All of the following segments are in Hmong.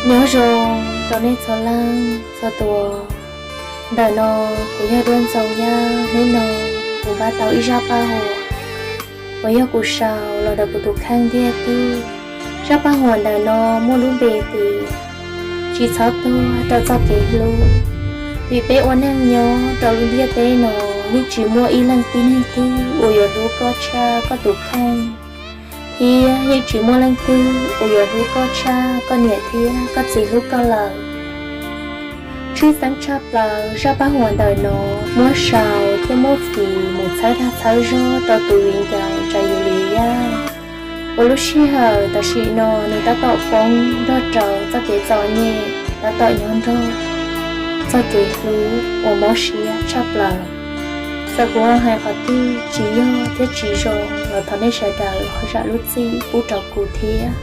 Nyob zoo rau nej txhua leej txhua tus. Ntawm no kuv yog Duab Ntxoo Yaj. Hnub no kuv npaj tau ib zaj paj huam uas yog kuv sau los ntawm kuv tus kheej ntiag tug. Zaj paj huam ntawm no muaj lub npe tias tsis txhob tuag rau txoj kev hlub. Vim peb ua neej nyob rau lub ntiaj teb no yeej tsis muaj ib leej tib neeg twg uas yuav hlub koj tshaj koj tus kheej, thiab yeej tsis muaj leej twg uas yuav hlub koj tshaj koj niam thiab koj txiv hlub koj lawm. Tshwj xeeb tshaj plaws zaj paj huam ntawm no muab sau thiab muab fij mus txhawb dag txhawb zog rau tus viv ncaus Ntsa Yus Lis Yaj, uas lub sij hawm tam sim no nws tab tom poob nrog rau txoj kev txom nyem, tab tom nyob nrog txoj kev hlub uas mob siab tshaj plaws. Txawm kuv ho hais qhov twg tsis yog thiab tsis zoo los thov nej sawv daws ho zam lub txim pub rau kuv thiab.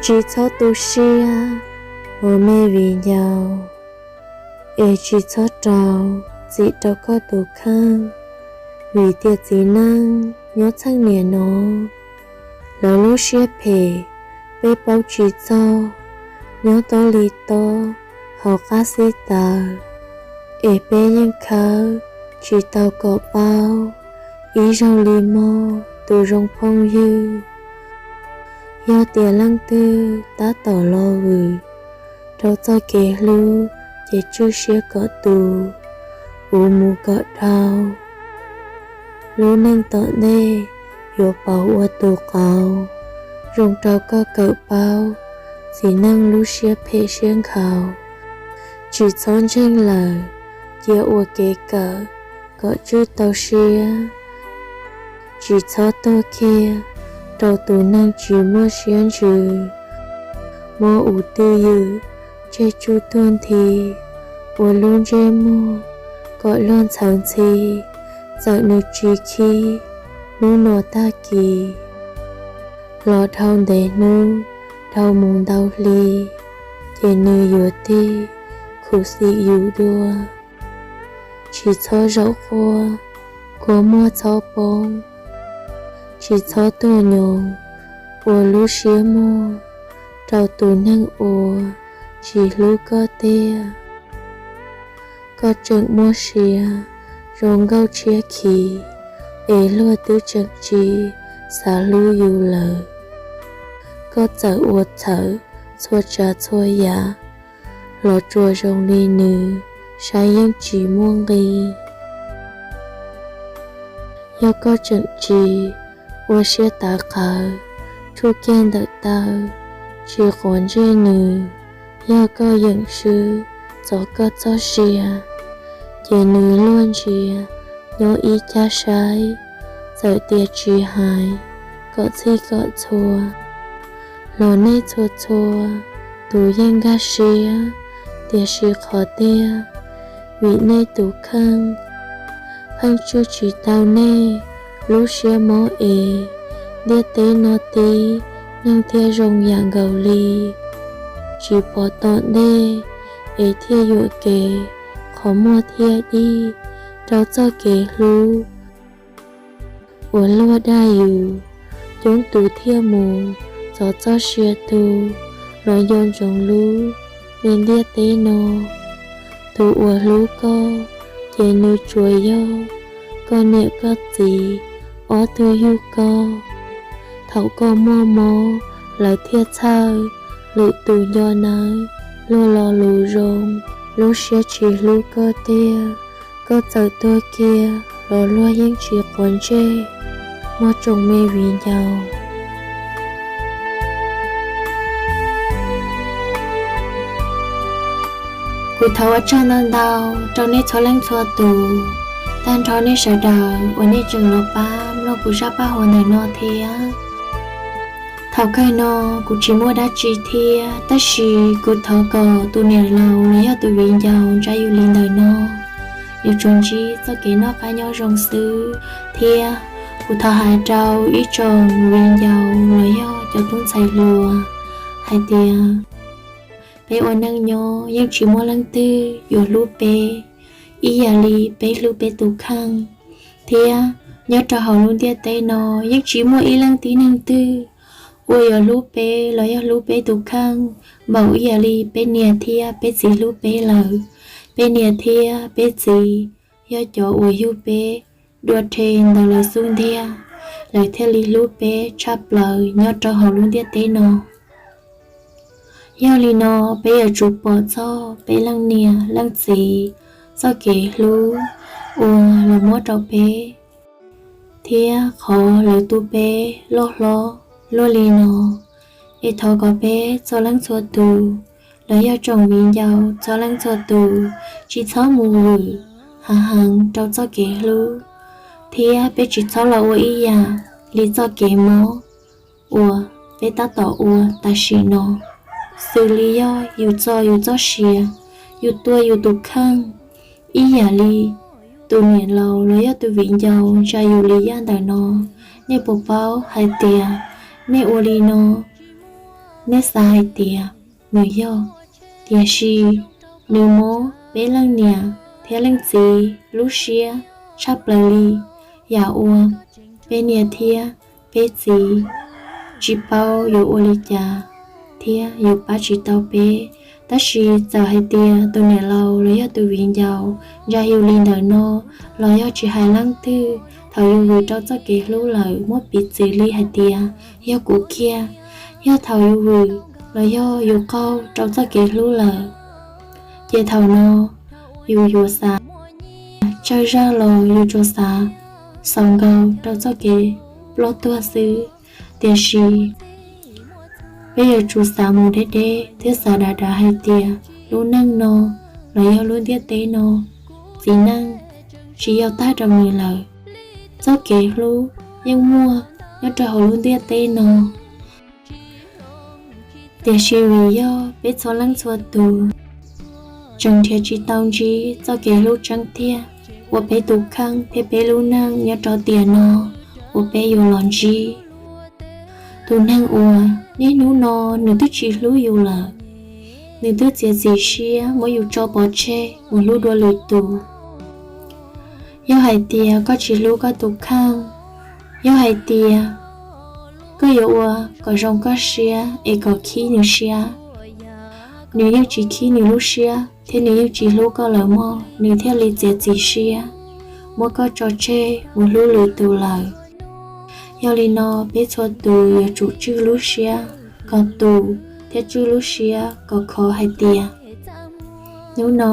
Tsis txhob tu siab, ua me viv ncaus, es tsis txhob rau txim rau koj tus kheej, vim tias txiv neej nyob txheej niam no, lawv lub siab phem peb paub tsis txog, nyob tob li tob hauv qab xib taws, es peb yeej khawb tsis tau kom paub, ib zaug li mog tus zoo phooj ywg. Yog tias leej twg tab tom los vwm rau txoj kev hlub, ces tswj siab kom tu, uv mus kom dhau. Lub neej tom ntej yuav pauv ua tus qauv, zoo rau koj kawm paub txiv neej lub siab phem siab nkhaus. Tsis txhob ntseeg lawm, cia ua kev kawm kom tswj tau siab. Tsis txhob tuag kiag rau tus neeg tsis muaj siab ntsws. Muab ua twj ywm tseg tsuj tuag nthi, ua lub ntsej muag kom luag ntxhawv ntxhi. Txawm nws tsis khib hnub no tag kis, los dhau ntev hnub dhau mus ntau hli, ces nws yuav tig khuv xim yus dua. Tsis txhob zaum quaj, kua muag txhob poob. Tsis txhob tuag nyoos, ua lub siab muag rau tus neeg uas tsis hlub koj tiag. Koj tseem muaj sia zoo nkauj tshiab khiv, es luag twb tseem tsis xav hlub yus lawm. Koj txawm ua txhawm txhua tsav txhua yam, los tsuas zoo li nws saib yeej tsis muaj nqi. Yog koj tseem tsis ua siab tav qawv, tshuj kiag ntawm taw, tsis quav ntsej nws. Yog koj yeem swb txog koj txoj sia, ces nws luag ntsia nyob ib cag saib. Txawm tias tsis hais kom txhij kom txhua, los nej txhua txhua tus yeej nkag siab, tiam sis qhov tiag, vim nej tus kheej pheej tswj tsis tau nej lub siab mob es. Ntiaj teb no tib neeg thiaj zoo yam nkaus li, tsis pom tom ntej es thiaj yuam kev, qhov muag thiaj dig rau txoj kev hlub uas luag dag yus. Coob tus thiaj mus txog txoj sia tu, los nco ntsoov lub me ntiaj teb no. Tus uas hlub koj, ces nws tsuas yog koj niam koj txiv ob tug yug koj. Thaum koj muaj mob, lawv thiaj txhawj, lwm tus nco nawb, luag lo lus zoo, lub siab tsis hlub koj tiag. Koj txawm tuag kiag los luag yeej tsis quav ntsej, mog tsoom me viv ncaus. Kuv thov ua tsaug ntau ntau rau nej txhua leej txhua tus, tag nrho nej sawv daws uas nej tseem los pab mloog kuv zaj paj huam ntawm no thiab. Thaum kawg no kuv tsis muaj dab tsi thiab, tab sis kuv thov kom tus niam laus los yog tus viv ncaus Ntsa Yus Lis ntawm no, nws tsuas ntsib txoj kev noj qab nyob zoo xwb, thiab Kuv thov hais rau ib tsoom viv ncaus los yog cov tub ntxhais hluas hais tias peb ua neej nyob yeej tsis muaj leej twg yuav hlub peb ib yam li peb hlub peb tus kheej, thiab nyob rau hauv lub ntiaj teb no yeej tsis muaj ib leej tib neeg twg uas yuav hlub peb los yog hlub peb tus kheej npaum ib yam li peb niam thiab peb txiv hlub peb lawm. Peb niam thiab peb txiv yog cov uas yug peb dua rhe ntawm lawv xub ntiag, lawv thiaj li hlub peb tshaj plaws nyob rau hauv lub ntiaj teb no. Yog li no, peb yuav tsum pom txog peb leej niam leej txiv txoj kev hlub uas lawv muab rau peb, thiab qhov lawv tu peb loj hlob luaj li no. Es thov kom peb txhua leej txhua tus los yog tsoom viv ncaus txhua leej txhua tus tsis txhob mus vwm hav heev rau txoj kev hlub, thiab peb tsis txhob los ua ib yam li txoj kev mob uas peb tab tom ua tam sim no, xws li yog yus txo yus txoj sia, yus tua yus tus kheej, ib yam li tus niam laus los yog tus viv ncaus ntsa yus li yaj ntawm no. Nej puas paub hais tias nej ua li no, nej xav hais tias nws yog, tiam sis nws mob peb leej niam thiab leej txiv lub siab tshaj plaws li, yam uas peb niam thiab peb txiv tsis paub yuav ua li cas thiab yuav pab tsis tau peb. Tab sis txawm hais tias tus niam laus los yog tus viv ncaus ntsa yus li ntawm no, los yog tsis hais leej twg, thaum yus vwm rau txoj kev hlub lawm muab piv txwv li hais tias yog kuv kiag, yog thaum yus vwm los yog yus qaug rau txoj kev hlub lawm, ces thaum no yus yuav xav tsawg zaj los yus tsuas xav xaus nkaus rau txoj kev ploj tuag xwb. Tiam sis peb yuav tsum xav mus deb deb thiab xav dav dav hais tias lub neej no los yog lub ntiaj teb no, txiv neej tsis yog tag rau nws lawm. Txoj kev hlub yeej muaj nyob rau hauv lub ntiaj teb no. Tiam sis vim yog peb txhua leej txhua tus tseem nrhiav tsis tau ntsib txoj kev hlub tseeb tiag uas peb tus kheej thiab peb lub neej nyob rau tiam no uas peb yuav los ntsib. Tus neeg uas niaj hnub no nws twb tsis hlub yus lawm, nws twb txiav txim siab muab yus tso pov tseg mus hlub dua lwm tus. Yog hais tias koj tsis hlub koj tus kheej, yog hais tias koj yuav ua kom zoo koj siab es kom khib nws siab, nws yeej tsis khib nws lub siab thiab nws yeej tsis hlub koj lawm mog, nws thiaj li txiav txim siab muab koj tso tseg mus hlub lwm tus lawm. Yog li no peb txhua tus yuav tsum tswj lub siab kom tus thiab tswj lub siab kom khov hais tias hnub no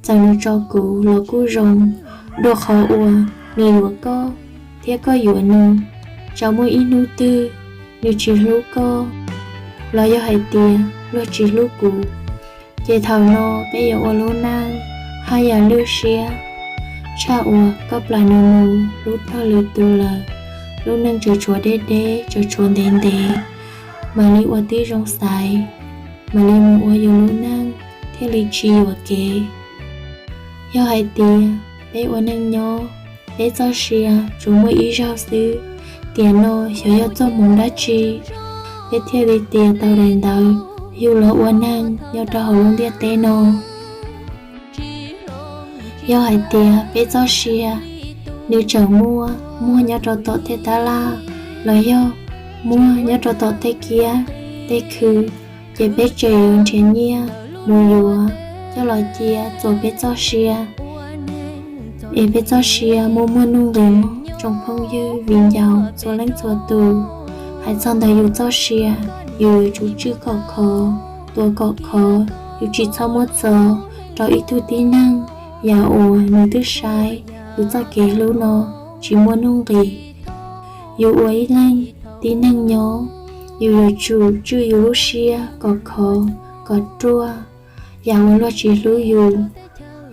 txawm nws tso kuv los kuj zoo, dua qhov uas nws yuav koj thiab koj yuav nws. Tsav muaj ib hnub twg nws tsis hlub koj, los yog hais tias luag tsis hlub kuv, ces thaum no peb yuav ua lub neej haj yam lwj siab tshaj uas koj plam nws mus hlub rau lwm tus lawm. Lub neej tseem tshuav deb deb, tseem tshuav ntev ntev, mam li ua tib zoo xaiv, mam li mus ua yus lub neej thiaj li tsis yuam kev. Yog hais tias peb ua neej nyob, peb txoj sia tsuas muaj ib zaug xwb, tiam no xyov yog txoj hmoov dab tsi peb thiaj li tias tau daim ntawv yug los ua neeg nyob rau hauv lub ntiaj teb no. Yog hais tias peb txoj sia nws tseem muaj muag nyob rau tom tej tab laj los yog muag nyob rau tom tej kiab tej khw, ces peb tseem yuav nrhiav nyiaj mus yuav coj los cia txuas peb txoj sia, es peb txoj sia muaj muaj nuj nqis mog tsoom phooj ywg viv ncaus txhua leej txhua tus. Hais txog ntawm yus txoj sia, yus yuav tsum tswj kom khov, tuav kom khov, yus tsis txhob muab txo rau ib tug tib neeg yam uas nws twb saib yus txoj kev hlub no tsis muaj nuj nqis. Yus ua ib leeg tib neeg nyob, yus yuav tsum tswj yus lub siab kom khov kom ruaj. Yam uas luag tsis hlub yus,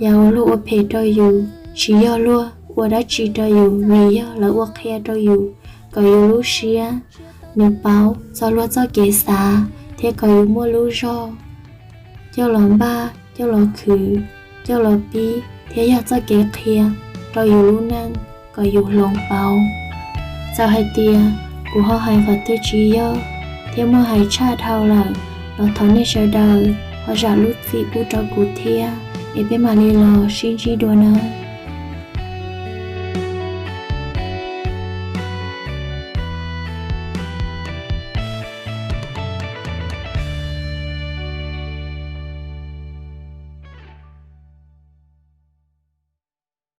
yam uas luag ua phem rau yus, tsis yog luag ua dab tsi rau yus, vim yog lawv ua qhia rau yus kom yus lub siab nws paub txog luag txoj kev xav thiab kom yus muaj lub zog coj los npaj, coj los khwv, coj los pib, thiab yog txoj kev qhia rau yus lub neej kom yus hloov pauv. Txawm hais tias kuv ho hais qhov twg tsis yog thiab muaj hais tshaj dhau lawm los thov nej sawv daws ho zam lub txim pub rau kuv thiab, es peb mam li los sib ntsib dua na.